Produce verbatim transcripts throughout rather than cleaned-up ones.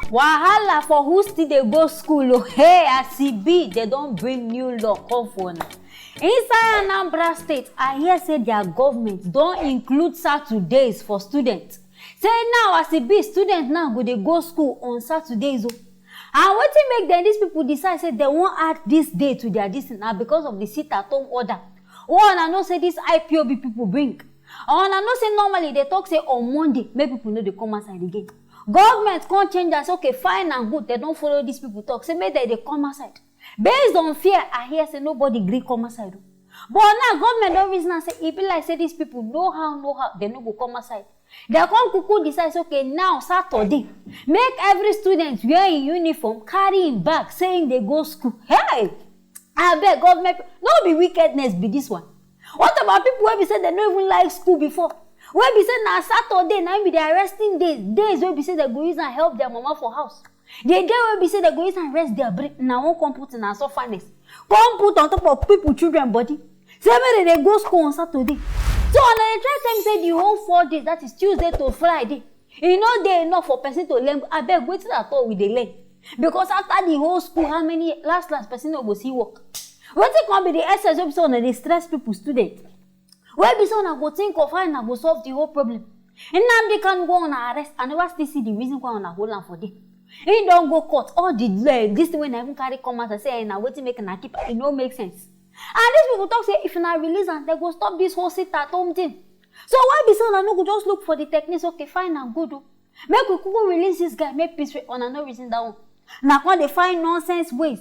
Wahala for who still dey go school o. Hey, as e be, dem don bring new law come for una. Inside Anambra State, I hear say their government don include Saturdays for students. Say now, as e be, students now go dey go school on Saturdays o. And wetin make dem, these people, decide say dem wan add this day to their this thing na because of the sit-at-home order wey una know say these I P O B people bring. And una know say normally dem talk say on Monday make people no dey come outside again. Government come change am say, okay, fine and good, dem don follow these people talk say make dem dey come outside. Based on fear, I hear say nobody gree come outside o. But now government don reason am say e be like say these people, no how, no how, dem no go come outside. Dem come kuku decide say, okay, now Saturday, make every student wear im uniform, carry im bag, say im dey go school. Hey! Abeg, government, no be wickedness be this one? What about people wey be say dem no even like school before? Wey be say na Saturday na im be their resting days, days wey be say dem go use am help their mama for house. The day wey be say dem go use am rest their brain, na wan come put una suffer, come put on top of people children body. Say make dem dey go school on Saturday. So una dey try tell me say the whole four days, that is Tuesday to Friday, e no dey enough for person to learn? Abeg, wetin at all we dey learn? Because after the whole school, how many, last last, person no go see work? Wetin come be the essence wey be say una dey stress people, student? Wey be say una go think of how una go solve the whole problem? Nnamdi Kanu wey una arrest, I never still see the reason why una hold am for there. He don go court, all the, eh, this thing wey una even carry come out say, eh, na wetin make una keep am, e no make sense. And these people talk say if una release am, dem go stop this whole sit-at-home thing. So why be say una no go just look for the techniques? Okay, fine and good o. Make we kuku release this guy, make peace reign. Una no reason that one. Una come dey find nonsense ways.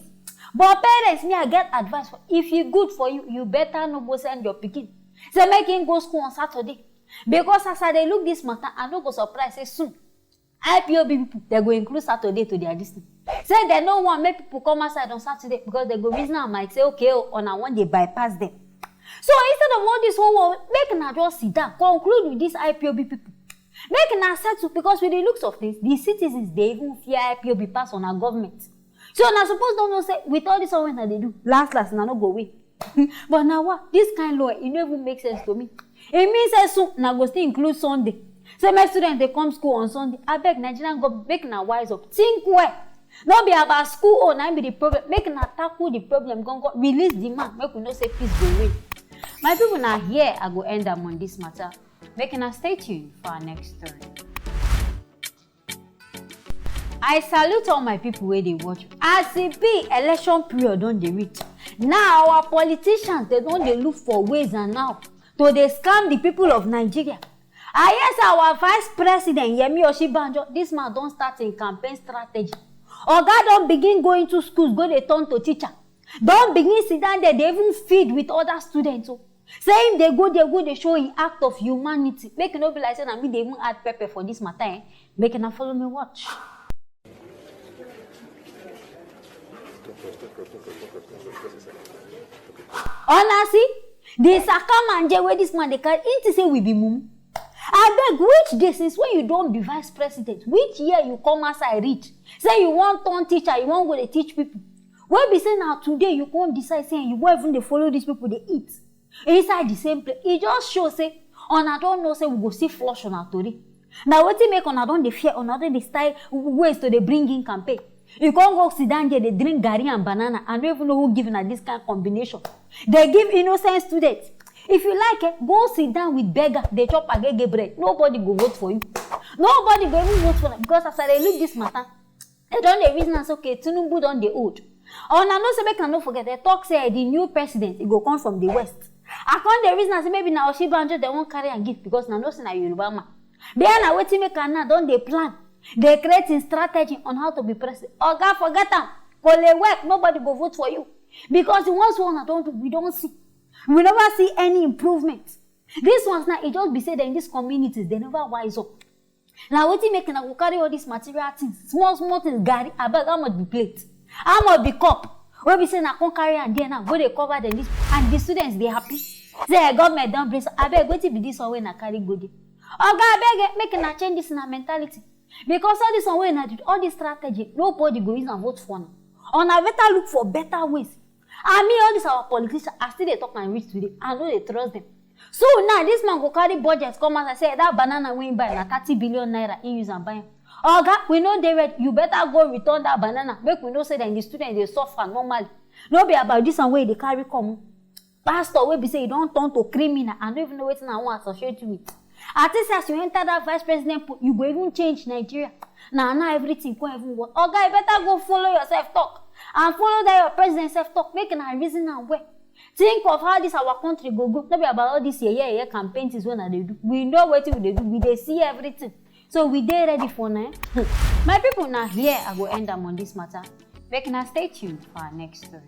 But parents, me, I get advice for, if e good for you, you better no go send your pikin say make him go school on Saturday. Because as I dey look this matter, I no go surprise say soon I P O B people, dem go include Saturday to their this thing. Say dem no wan make people come outside on Saturday because dem go reason am like say, okay o, una wan dey bypass dem. So instead of all this whole world, make una just sit down, conclude with this I P O B people. Make una settle, because with the looks of things, the citizens dey even fear I P O B pass una government. So una suppose don know say with all this one wey una dey do, last last una no go win. But na wa, this kind law, e no even make sense to me. E mean say soon una go still include Sunday. Say make students dey come school on Sunday. Abeg, Nigerian government, make una wise up, think well. No be about school own na im be the problem. Make una tackle the problem gangan, release the man, make we know say peace go reign. My people, na here I go end am on this matter. Make una stay tuned for our next story. I salute all my people wey dey watch. As e be, election period don dey reach. Now our politicians, dem don dey look for ways and how to dey scam the people of Nigeria. I hear say our vice president, Yemi Osinbajo, this man don start im campaign strategy. Oga don begin go into schools, go dey turn to teacher. Don begin sit down there, dey even feed with other students o. Say im dey go there, go dey show im act of humanity. Make e no be like say na me dey even add pepper for this matter, eh? Make una follow me watch. Una see the sakamanje wey this man dey carry, him think say we be mumu. Abeg, which day, since when you don be vice president, which year you come outside read say you wan turn teacher, you wan go dey teach people? Wey be say na today you come decide say you wan even dey follow these people dey eat inside the same place? E just show say una don know say we go still flush una tori. Na wetin make una don dey fear, una don dey style ways to dey bring in campaign. You come go sit down there dey drink garri and banana, I no even know who give una this kind combination. Dey give innocent students. If you like, eh, go sit down with beggar, dey chop agege bread. Nobody go vote for you. Nobody go even vote for them, because as I dey look this matter, dem don dey reason am say, okay, Tinubu don dey old. Una know say, make una no forget, dem talk say, eh, the new president, e go come from the west. I come dey reason am say maybe na Osinbajo dem wan carry am give, because una know say na Yoruba man. But na wetin make am now don dey plan, dey create im strategy on how to be president. Oga, forget am. Kole work, nobody go vote for you. Because the ones wey una don do, we don see. We never see any improvement. These ones now, e just be say dem, these communities, dem never wise up. Na wetin make una go carry all these material things, small small things, garri, abeg, how much be plate? How much be cup? Wey be say na come carry am there now, go dey cover dem this, and the students dey happy. Say, eh, government don bless. Abeg, wetin be this one wey una carry go there? Oga, abeg, eh, make una change this una mentality. Because all this one wey una do, all this strategy, nobody go use am vote for una. Una better look for better ways. I mean, all these our politicians, I still dey talk am reach today, I no dey trust them. So now this man go carry budget come out and say that banana wey he buy na thirty billion naira he use am buy am. Oga, we no dey ready. You better go return that banana. Make we know say dem the students dey suffer normally. No be about this one wey dey carry come. Pastor wey be say you don turn to criminal, I no even know wetin I wan associate you with. I think say as you enter that vice president post, you go even change Nigeria. Na now everything come even work. Oga, you better go follow yourself talk and follow that your president self talk. Make una reason am well. Think of how this our country go go. No be about all this yeye yeye campaign things wey una dey do. We know wetin we dey do. We dey see everything. So we dey ready for now. My people, na here I go end am on this matter. Make una stay tuned for our next story.